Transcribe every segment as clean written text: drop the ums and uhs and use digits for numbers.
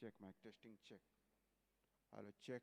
Check mic testing check. Hello check.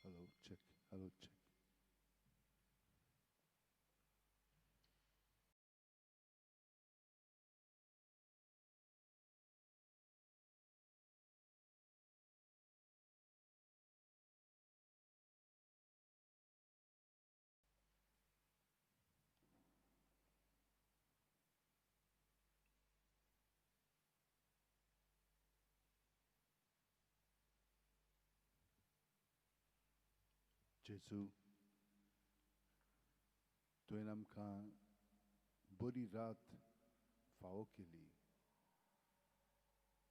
Hello, check. Hello, check. जेजू तुवें आमकां बरी रात फावो केली.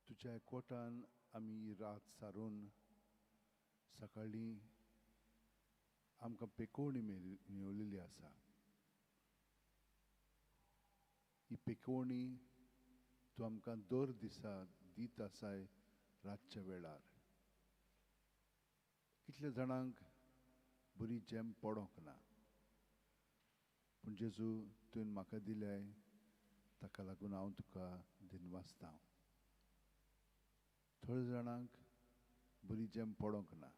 तुज्या एकवटान आमी ही रात सारून सकाळीं आमकां पेकोवणी मेळिल्ली आसा. ही पेकोवणी तूं आमकां दर दिसा दीत आसाय रातच्या वेळार. कितल्या जाणांक बरी जेम पडोंक ना, पूण जेजू तुवें म्हाका दिल्याय, ताका लागून हांव तुका दिनवासता. थोड्या जाणांक बरी जेम पडोंक ना,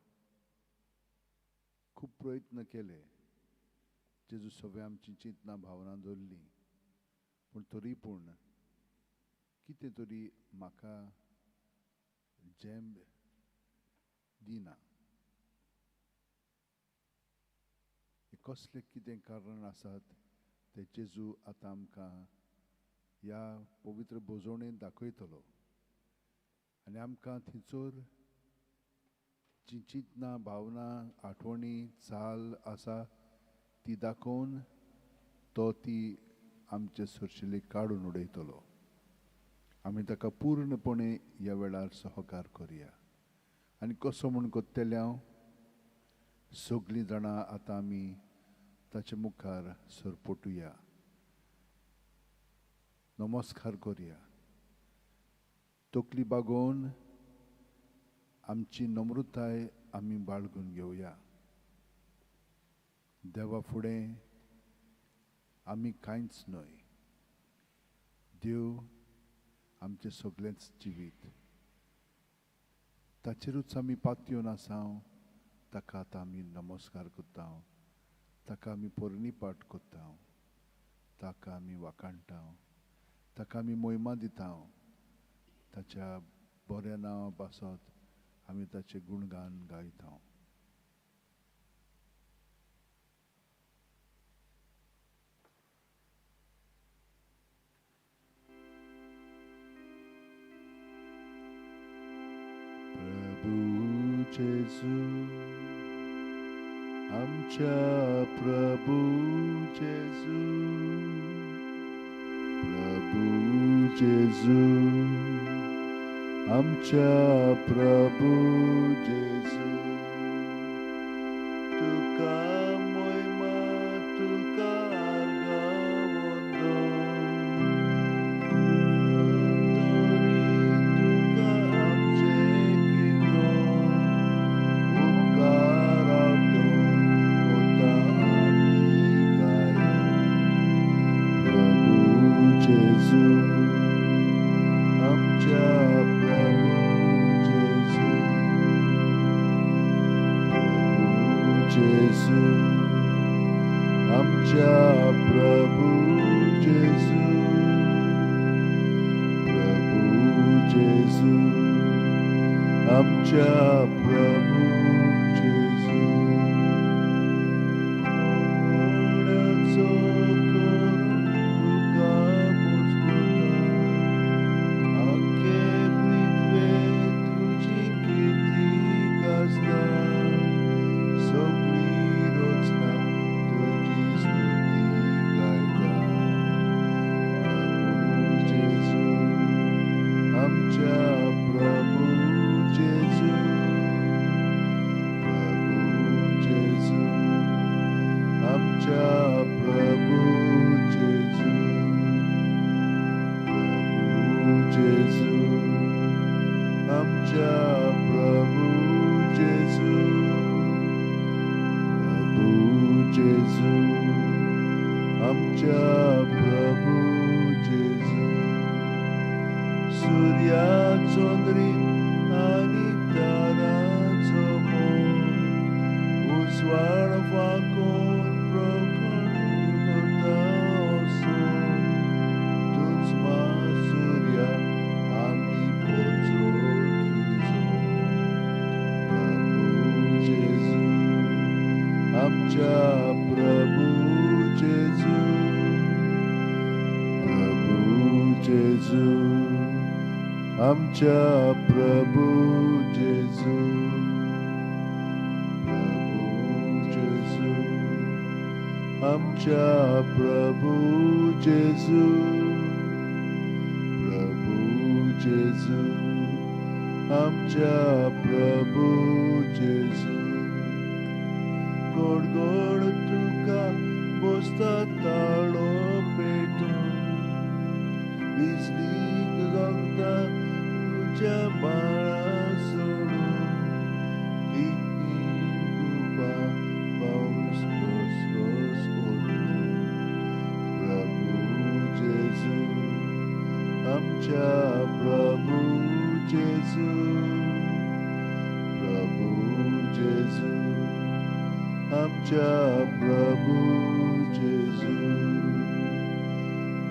खूब प्रयत्न केले, जेजू सगळें आमची चिंतना भावना दवरली, पूण तरी पूण कितें तरी म्हाका जेम दिना. कसलें कितें कारण आसात ते जेजू आतां आमकां ह्या पवित्र भोजवणेंत दाखयतलो आनी आमकां थंयसर जी चिंतना भावना आठवणी चाल आसा ती दाखोवन तो ती आमचे सरशिली काडून उडयतलो. आमी ताका पूर्णपणे ह्या वेळार सहकार करया आनी कसो म्हूण कोत्तेलें हांव? सगळीं जाणां आतां आमी ताचे मुखार सरपटुया, नमस्कार करया, तकली बागोवन आमची नम्रताय आमी बाळगून घेवया. देवा फुडें आमी कांयच न्हय. देव आमचें सगळेंच जिवीत, ताचेरूच आमी पातयेवन आसा. ताका आतां आमी नमस्कार करता, ताका आमी पोरणीपाठ करता, ताका आमी वाखाणटा, ताका आमी मोहिमा दिता. ताच्या बऱ्या नांवा पासत आमी ताचें गुणगान गायता. प्रभू जेजू, आमच्या प्रभू जेजू, प्रभू जेजू, आमच्या प्रभू जेजू, तुका मोहिमा, तुका आर्गां तरी तुका आमचें किर्तन, उपकार आठोवन वता आमी गाया. प्रभू जेजू, आमच्या प्रभू जेजू, प्रभू जेजू, आमच्या प्रभू जेजू, प्रभू जेजू, आमच्या प्रभू जेजू. कोणाचो करून तुका मुजगोता, आख्खे पृथ्वे तुजी कीर्ती गाजता, सगळी रचना तुजी स्तुती गायता. प्रभू जेजू, आमच्या प्रभू जेजू, प्रभू जेजू, आमच्या प्रभू जेजू, प्रभू जेजू, आमच्या प्रभू जेजू, प्रभू जेजू, आमच्या प्रभू जेजू. सुर्या चंद्रीम आनी तारांचो मोल, उजवाड फांकून प्रकट करता असो, तूंच मा सुर्या आमी पोरजोळ तुजो. प्रभू जेजू, आमच्या प्रभू जेजू, प्रभू जेजू, आमच्या प्रभू जेजू, प्रभू जेजू, आमच्या प्रभू जेजू, प्रभू जेजू, आमच्या प्रभू जेजू. गोड गोड तुका बसता ताळो पेटून, बिजली गगता तुज्या बाळा सोडून, कुपा पावस घसघस ओतून. प्रभू जेजू, आमच्या प्रभू जेजू, प्रभू जेजू, आमच्या प्रभू जेजू,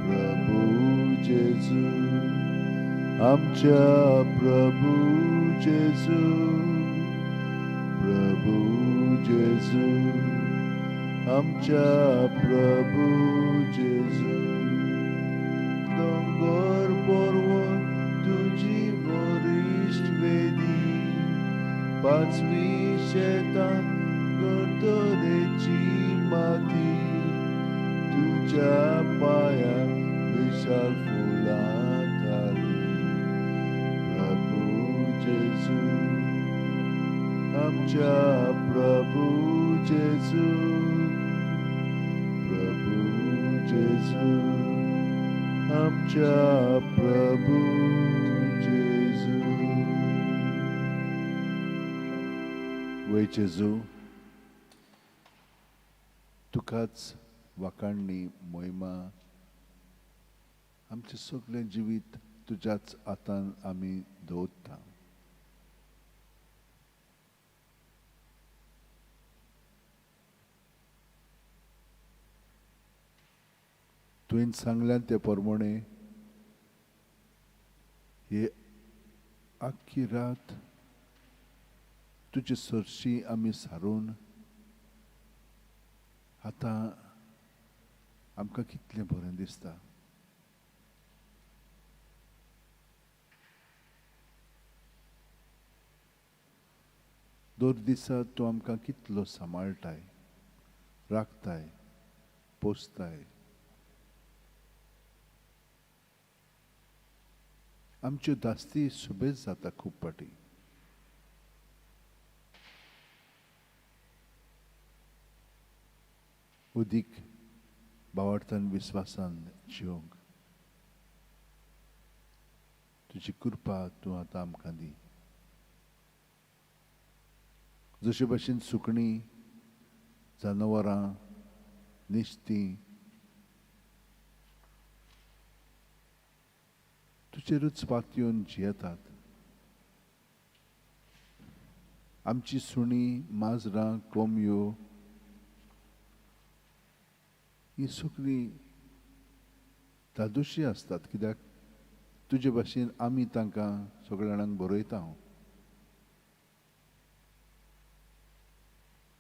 प्रभू जेजू, आमच्या प्रभू जेजू, प्रभू जेजू, आमच्या प्रभू जेजू. दोंगर पर्वत तुजी वरिश्ठ वेदी, पाचवी शेतां गडतरेची माती, तुज्या पांया विशाल फुलां थाली. प्रभू जेजू, आमच्या प्रभू जेजू, प्रभू जेजू, आमच्या प्रभू जेजू. वय जेजू, तुकाच वाखाणणी मोहिमा. आमचें सगळें जिवीत तुज्याच हातान आमी दवरता. तुवें सांगल्यान ते प्रमाणे हे आख्खी रात तुजे सरशी आमी सारून आतां आमकां कितलें बरें दिसता. दर दिसा तूं आमकां कितलो सांबाळटाय, राखताय, पोसताय. आमच्यो दास्ती सुबेज जाता खूब फावटी. अदीक भावार्थान विस्वासान जिवंक तुजी कृपा तूं आतां आमकां दी. जशे भशेन सुकणीं, जनावरां, नुस्तीं तुजेरूच पातयेवन जियेतात. आमची सुणीं, माजरां, कोंबयो ही सगळीं धादोशी आसतात, कित्याक तुजे भाशेन आमी तांकां सगळ्या जाणांक बरयता.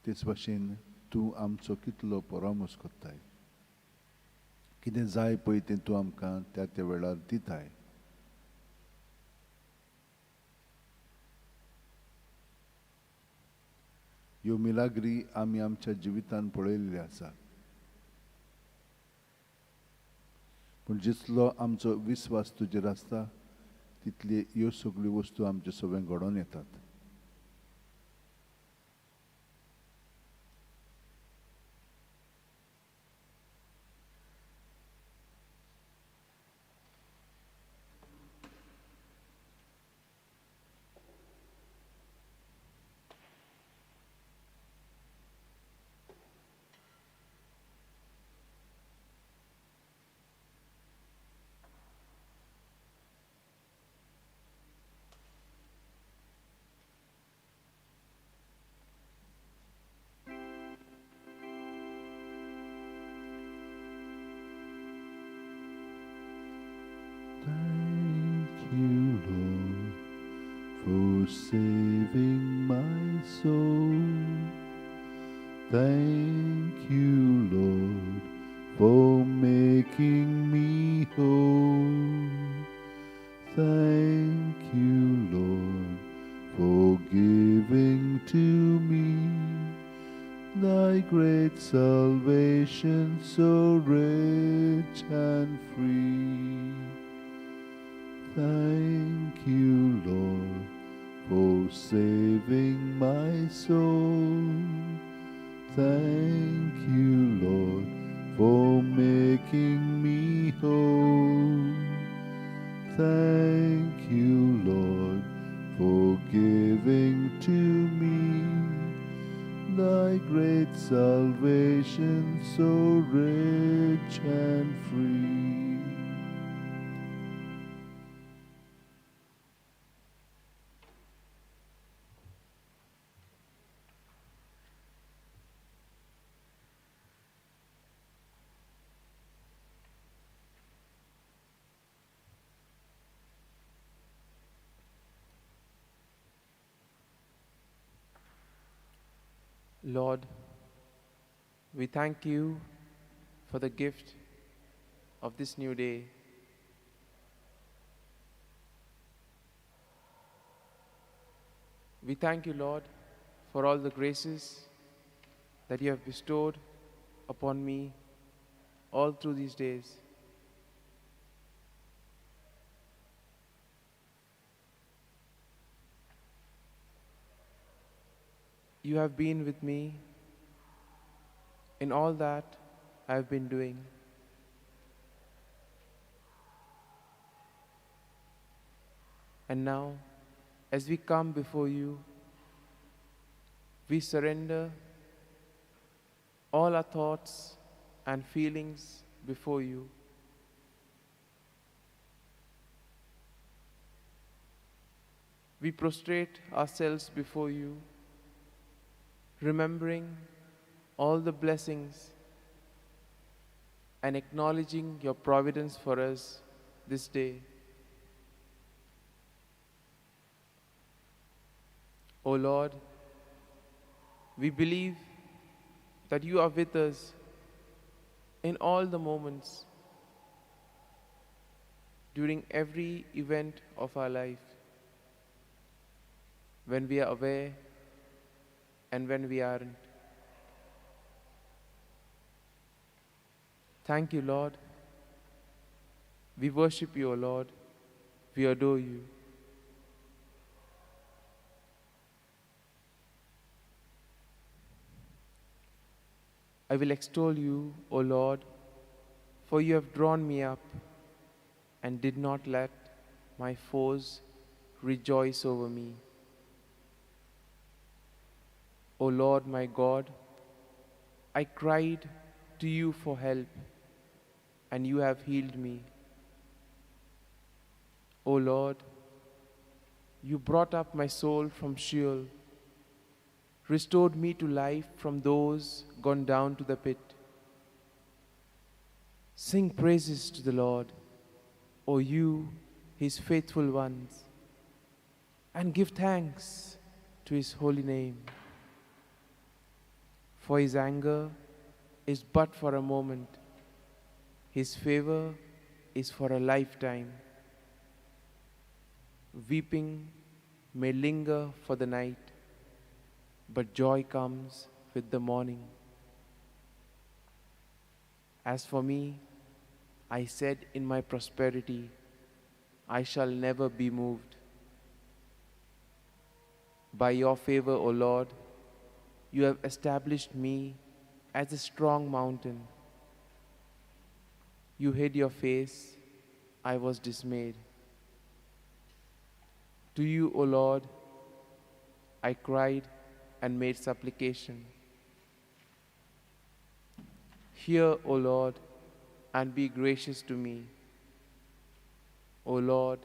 तेच भाशेन तूं आमचो कितलो परामर्श करताय, कितें जाय पळय तें तूं आमकां त्या त्या वेळार दिताय. ह्यो मिलाग्री आमी आमच्या जिवितान पळयल्ल्यो आसा. पूण जितलो आमचो विस्वास तुजेर आसता तितली ह्यो सगळ्यो वस्तू आमचे सगळें घडोवन येतात. Saving my soul. Thank you, Lord, for making me whole. Thank you, Lord, for giving to me thy great salvation, so rich and free. Thank you, Lord, for saving my soul. Thank you, Lord, for making me whole. Thank you, Lord, for giving to me thy great salvation, so rich and free. Lord, we thank you for the gift of this new day. We thank you, Lord, for all the graces that you have bestowed upon me all through these days. You have been with me in all that I have been doing. And now, as we come before you, we surrender all our thoughts and feelings before you. We prostrate ourselves before you, remembering all the blessings and acknowledging your providence for us this day. O Lord, we believe that you are with us in all the moments, during every event of our life, when we are aware and when we aren't. Thank you, Lord. We worship you, O Lord. We adore you. I will extol you, O Lord, for you have drawn me up and did not let my foes rejoice over me. O Lord, my God, I cried to you for help, and you have healed me. O Lord, you brought up my soul from Sheol, restored me to life from those gone down to the pit. Sing praises to the Lord, O you, his faithful ones, and give thanks to his holy name. For his anger is but for a moment, his favor is for a lifetime. Weeping may linger for the night, but joy comes with the morning. As for me, I said in my prosperity, I shall never be moved. By your favor, O Lord, you have established me as a strong mountain. You hid your face, I was dismayed. To you, O Lord, I cried and made supplication. Hear, O Lord, and be gracious to me. O Lord,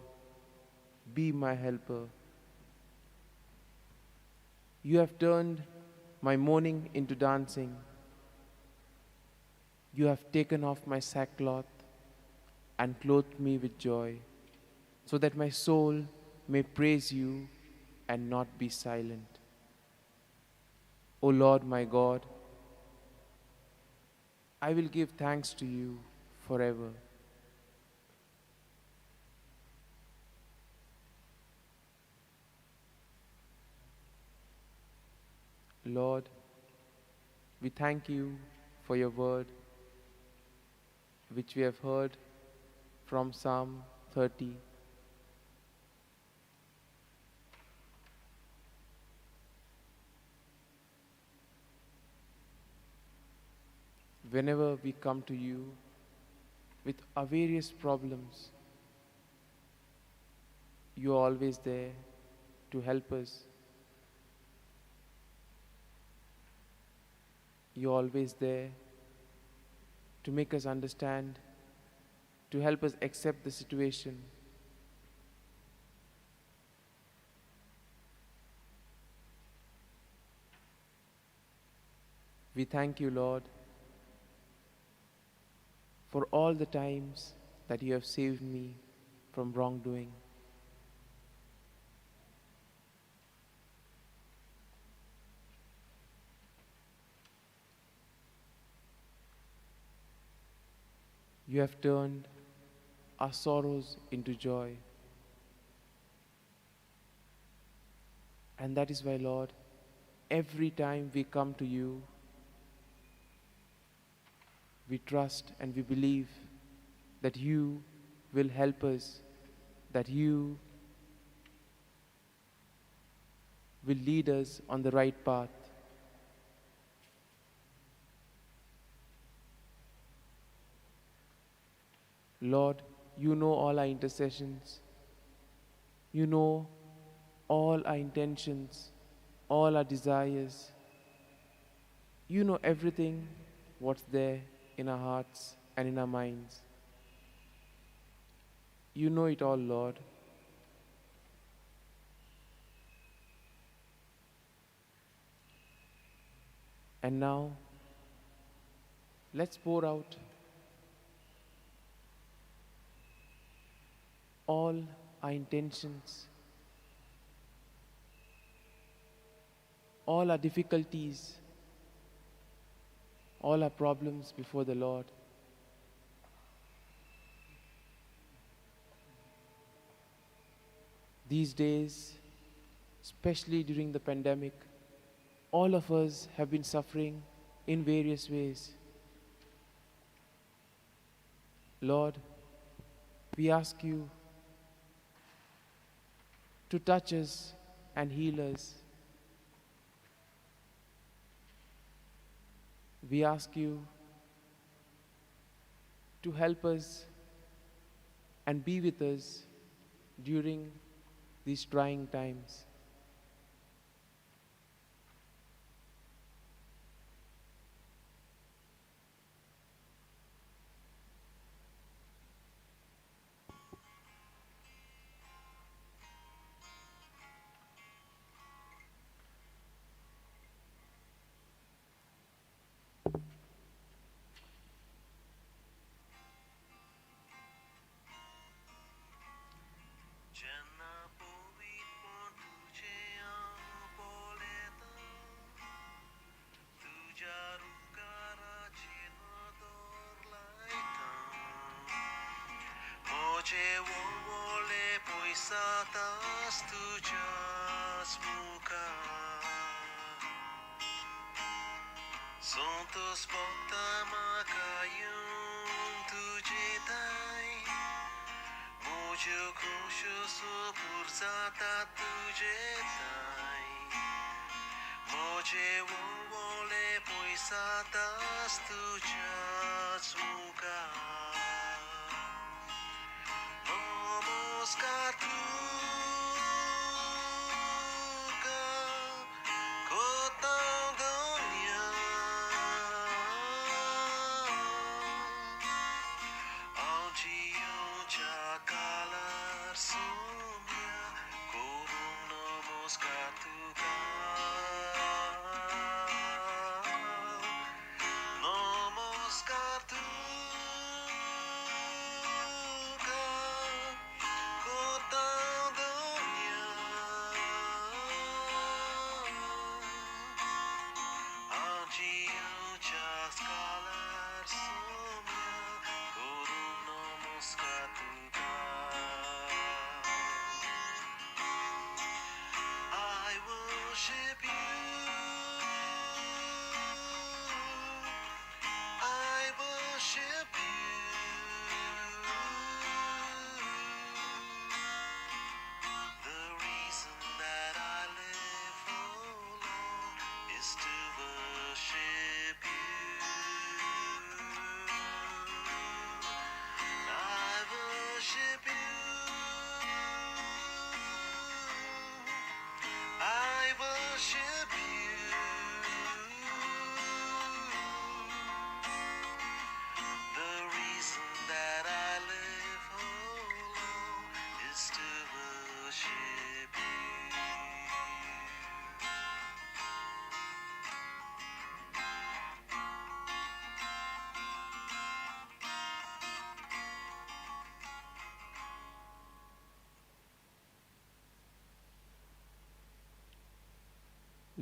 be my helper. You have turned my mourning into dancing. You have taken off my sackcloth and clothed me with joy, so that my soul may praise you and not be silent. O Lord my God, I will give thanks to you forever. Lord, we thank you for your word, which we have heard from Psalm 30. Whenever we come to you with our various problems, you are always there to help us. You are always there to make us understand, to help us accept the situation. We thank you, Lord, for all the times that you have saved me from wrongdoing. You have turned our sorrows into joy. And that is why, Lord, every time we come to you, we trust and we believe that you will help us, that you will lead us on the right path. Lord, you know all our intercessions. You know all our intentions, all our desires. You know everything what's there in our hearts and in our minds. You know it all, Lord. And now, let's pour out all our intentions, all our difficulties, all our problems before the Lord. These days, especially during the pandemic, all of us have been suffering in various ways. Lord, we ask you to touch us and heal us. We ask you to help us and be with us during these trying times.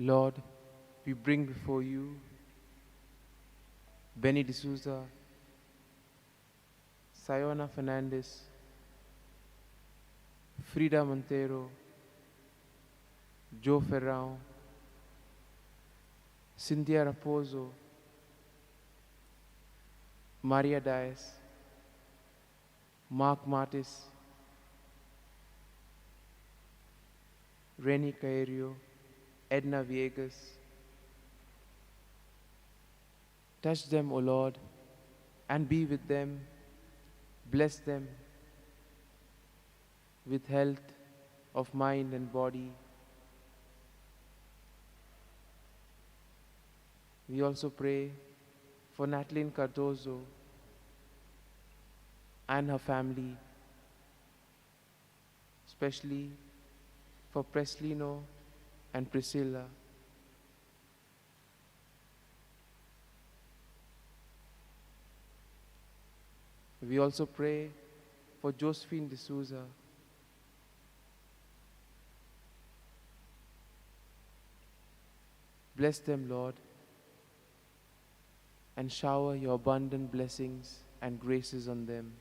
Lord, we bring before you Benny D'Souza, Sayona Fernandez, Frida Montero, Joe Ferrao, Cynthia Raposo, Maria Dias, Mark Martis, Rennie Caerio, Edna Viegas. Touch them, O Lord, and be with them Bless them with health of mind and body. We also pray for Nataline Cardozo and her family, especially for Preslino and Priscilla. We also pray for Josephine D'Souza. Bless them, Lord, and shower your abundant blessings and graces on them.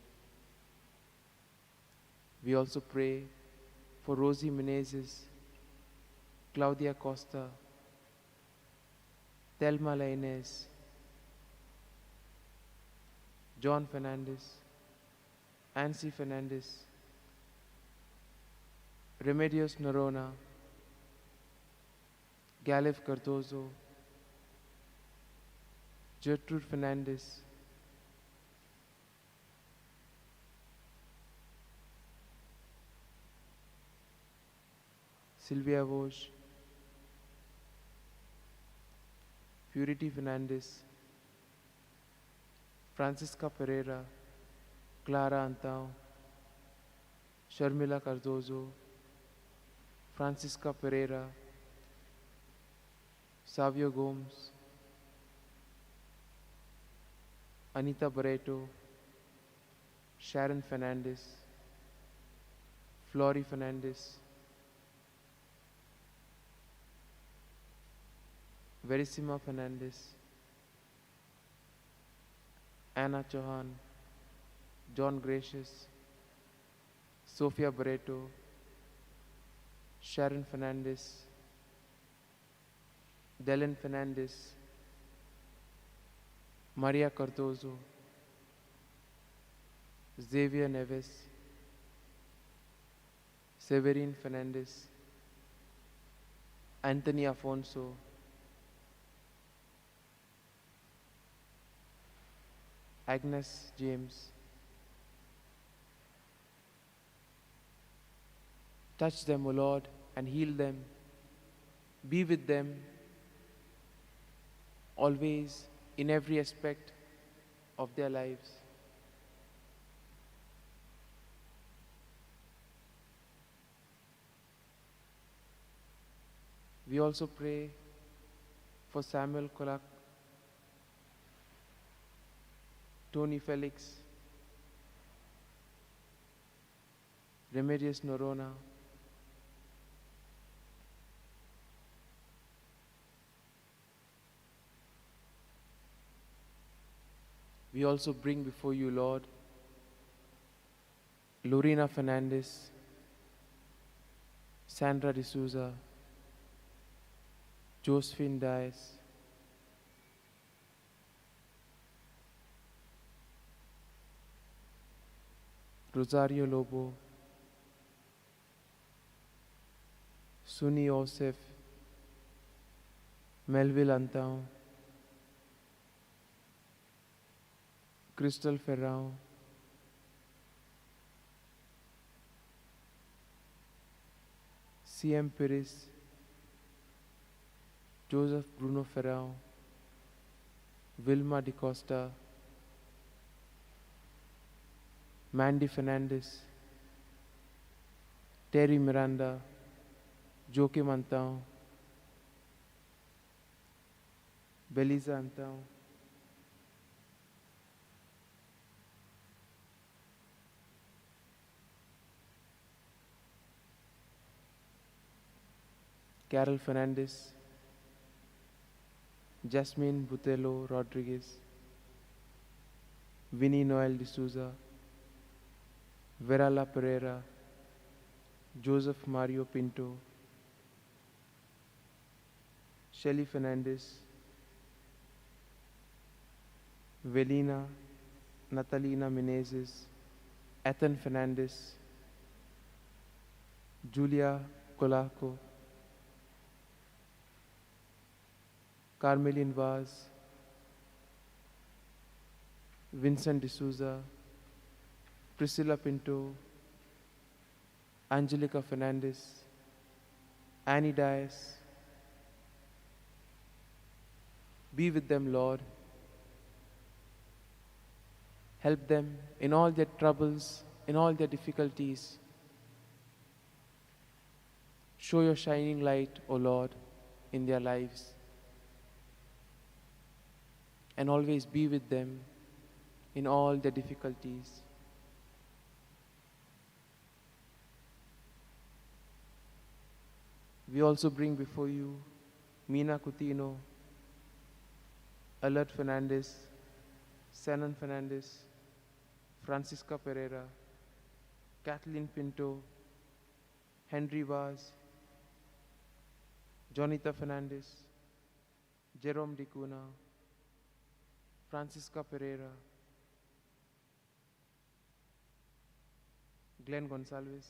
We also pray for Rosie Menezes, Claudia Costa, Thelma Lainez, John Fernandez, Ansi Fernandez, Remedios Norona, Galif Cardozo, Gertrude Fernandez, Sylvia Vosch, Purity Fernandez, Francisca Pereira, Clara Antao, Sharmila Cardozo, Francisca Pereira, Savio Gomes, Anita Barreto, Sharon Fernandez, Flory Fernandez, Verissima Fernandez, Anna Chauhan, John Gracious, Sophia Barreto, Sharon Fernandez, Dylan Fernandez, Maria Cardozo, Xavier Neves, Severin Fernandez, Anthony Afonso, Agnes James. Touch them, O Lord, and heal them. Be with them always, in every aspect of their lives. We also pray for Samuel Kolak, Tony Felix, Remedios Norona, We also bring before you, Lord, Lorena Fernandez, Sandra D'Souza, Josephine Dias, Rosario Lobo, Suni Osef, Melville Antao, Crystal Ferrao, C.M. Pires, Joseph Bruno Ferrao, Vilma DiCosta, Mandy Fernandez, Terry Miranda, Joaquim Antao, Beliza Antao, Carol Fernandez, Jasmine Butello Rodriguez, Vinnie Noel D'Souza, Verala Pereira, Joseph Mario Pinto, Shelley Fernandez, Velina Natalina Menezes, Ethan Fernandez, Julia Colaco, Carmelin Vaz, Vincent D'Souza, Priscilla Pinto, Angelica Fernandez, Annie Dias. Be with them, Lord. Help them in all their troubles, in all their difficulties. Show your shining light, O Lord, in their lives. And always be with them in all their difficulties. We also bring before you Meena Cutino, Alert Fernandez, Sanon Fernandez, Francisca Pereira, Kathleen Pinto, Henry Vaz, Jonita Fernandez, Jerome Dicuna, Francisca Pereira, Glenn Gonsalves,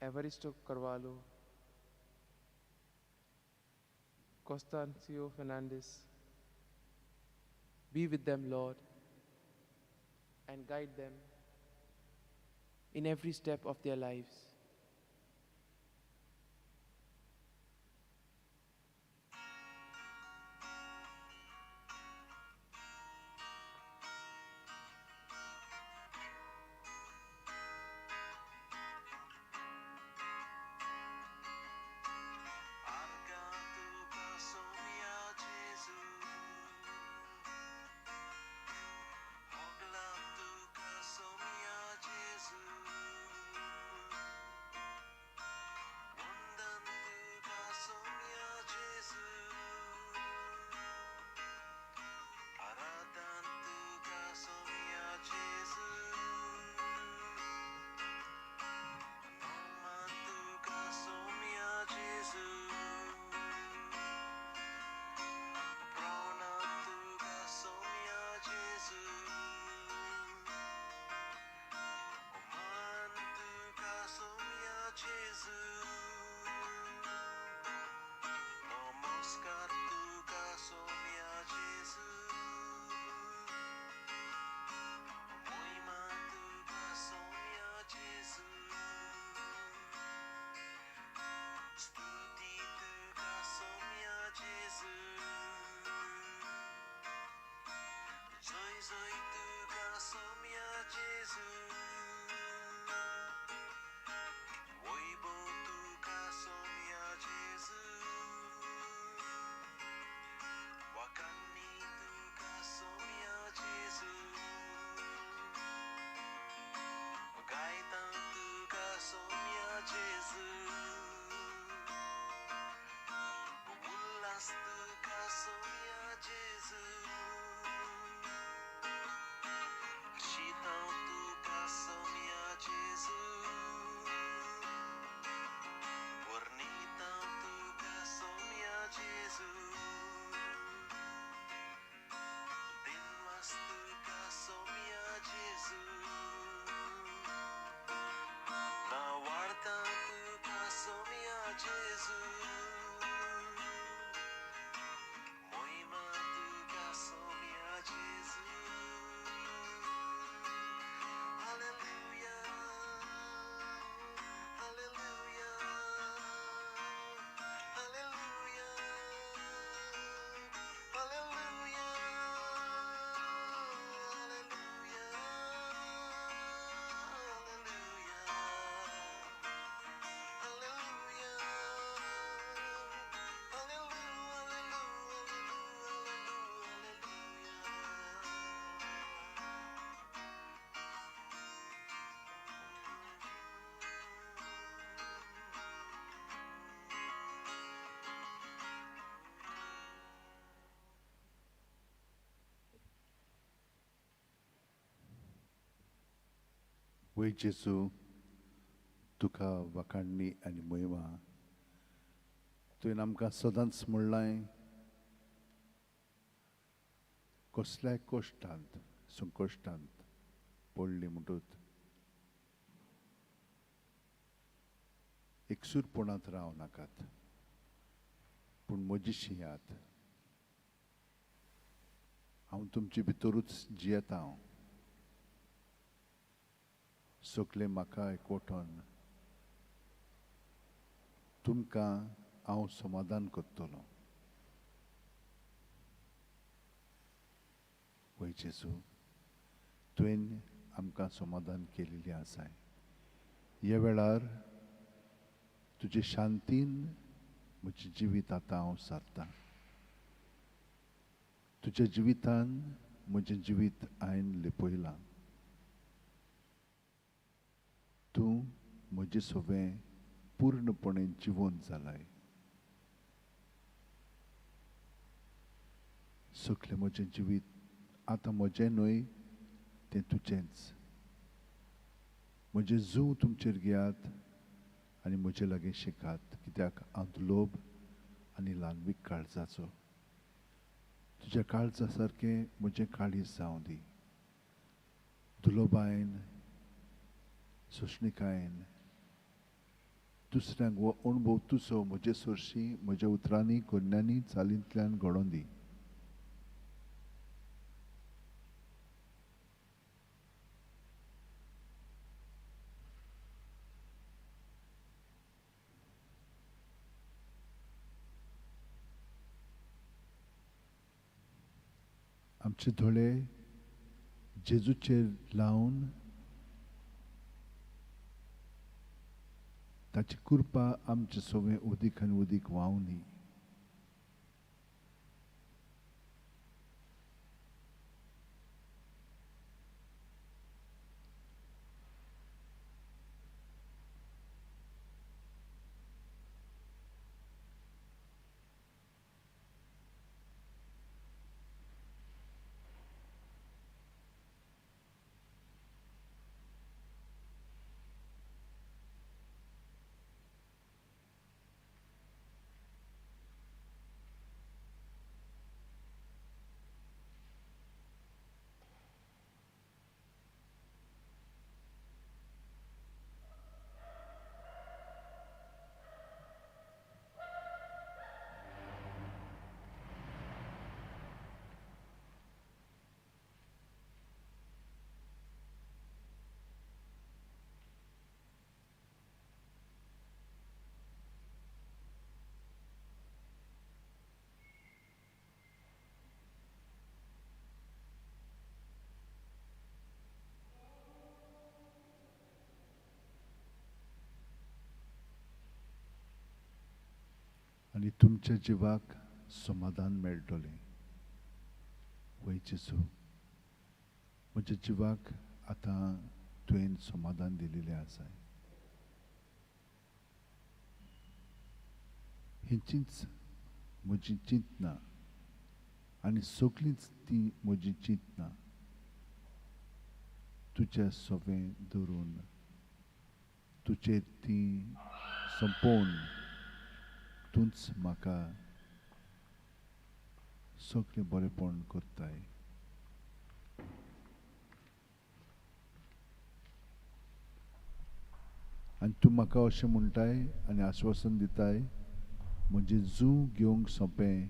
Evaristo Carvalho, Constancio Fernandez. Be with them, Lord, and guide them in every step of their lives. वय जेजू, तुका वाखाणणी आनी मोहिमा. तुवें आमकां सदांच म्हणलां, कसल्याय कश्टांत संकश्टांत पडली म्हणटूच एकसूरपणांत रावं नाकात, पूण म्हजीशी यात हांव तुमचे भितरूच जियेता. हांव सगलें म्हाका एकवटोन तुमकां हांव समाधान करतलो. वय जेजू, तुवें आमकां समाधान केलेलें आसाय. ह्या वेळार तुजे शांतीन म्हजें जिवीत आतां हांव सारतां. तुज्या जिवितान म्हजें जिवीत हांवें लिपयलां. तूं म्हजें सगळें पूर्णपणे जिवन जालाय. सगळें म्हजें जिवीत आतां म्हजें न्हय, तें तुजेंच. म्हजें जूं तुमचेर घेयात आनी म्हजे लागीं शिकात, कित्याक हांव दुलोब आनी ल्हानवीक काळजाचो. तुज्या काळजा सारकें म्हजें काळीज जावं दी. दुलोबायन, सोंसणिकायेन दुसऱ्यांक हो अणभव तुजो म्हजे सरशीं म्हज्या उतरांनी, करण्यांनी, चालींतल्यान घडोवन दी. आमचे दोळे जेजूचेर लावन ताची कृपा आमचे सगळें उदीक आनी उदीक व्हांवनी. आनी तुमच्या जिवाक समाधान मेळटलें. वय जेजू, म्हज्या जिवाक आतां तुवें समाधान दिलेलें आसा. हेंचीच म्हजी चिंतना आनी सगळींच ती म्हजी चिंतना तुज्या सवें धरून तुजेर ती सोंपोवन तूंच म्हाका सगळें बरेपण करताय. आनी तूं म्हाका अशें म्हणटाय आनी आश्वासन दिताय, म्हजें जूं घेवंक सोंपें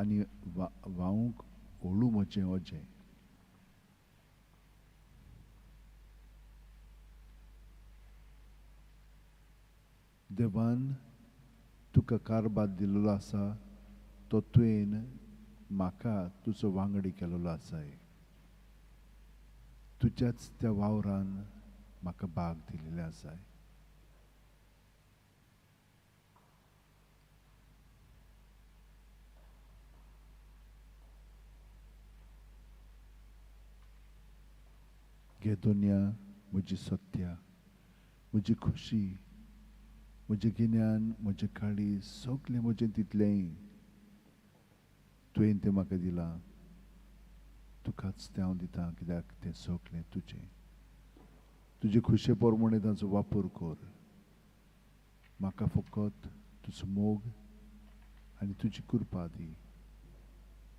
आनी व्हांवूंक हळू म्हजें ओजें. देवान तुका कारभार दिल्लो आसा तो तुवें म्हाका तुजो वांगडी केल्लो आसाय. तुज्याच त्या वावरान म्हाका भाग दिल्ले आसाय. घे दुनिया म्हजी सत्या, म्हजी खुशी, म्हजें गिन्यान, म्हजें काळीज, सगळें म्हजें तितलेंय तुवें तें म्हाका दिलां. तुकाच तें हांव दितां, कित्याक तें सगळें तुजें. तुजे खुशे प्रमाणे ताचो वापर कर. म्हाका फकत तुजो मोग आनी तुजी कृपा दी,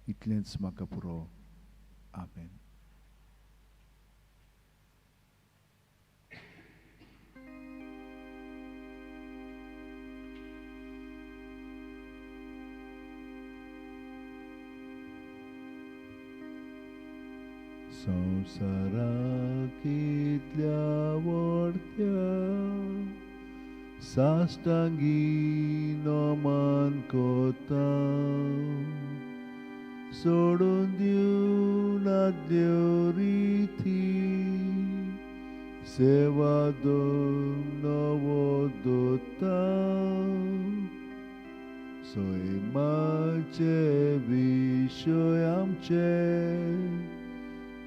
इतलेंच म्हाका पुरो. आमेन. संवसाराक इतल्या व्हडत्या साश्टांगी नमन कोता सोडून दिवन आदल्यो रिती सेवा दोन नवो दोता सैमाचे विशय आमचे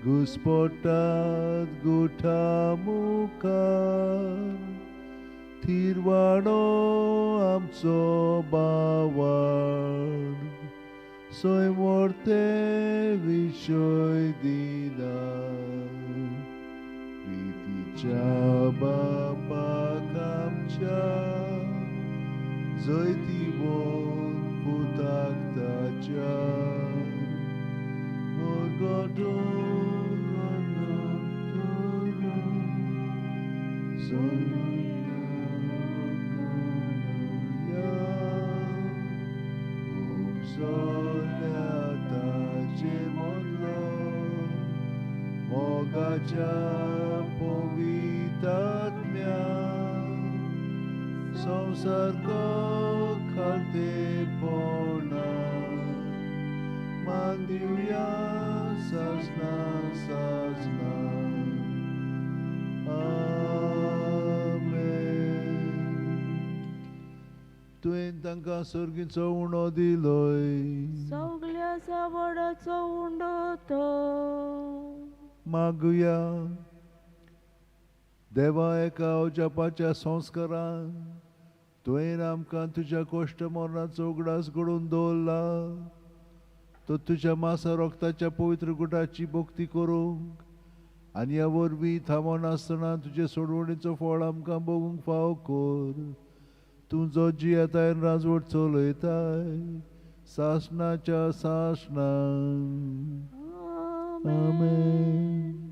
घुस्पटात गुठा मुखार थिरवाडो आमचो बावड सैमोर्ते विशय दिना प्रितीच्या बापाक आमच्या जैतिवंत पुताक ताच्या मोगाच्या पवितात्म्या संवसार खालतेपणा मान दिवया सासना सासना. आमेन. तुवें तांकां सर्गीचो उणो दिलोय सगल्या सावडाचो उंडो तो. मागुया देवा एका अजापाच्या संस्कारान तुवें आमकां तुज्या कश्ट मरणाचो उगडास घडोवन दवरला तो तुज्या मासा रोगताच्या पवित्र गुटाची भक्ती करूंक आनी ह्या वरवीं थांबनासतना तुजे सोडवणीचो फळ आमकां बघूंक फाव कर. तूं जो जियेताय राजवट चलयताय सासणाच्या सासणां. आमेन.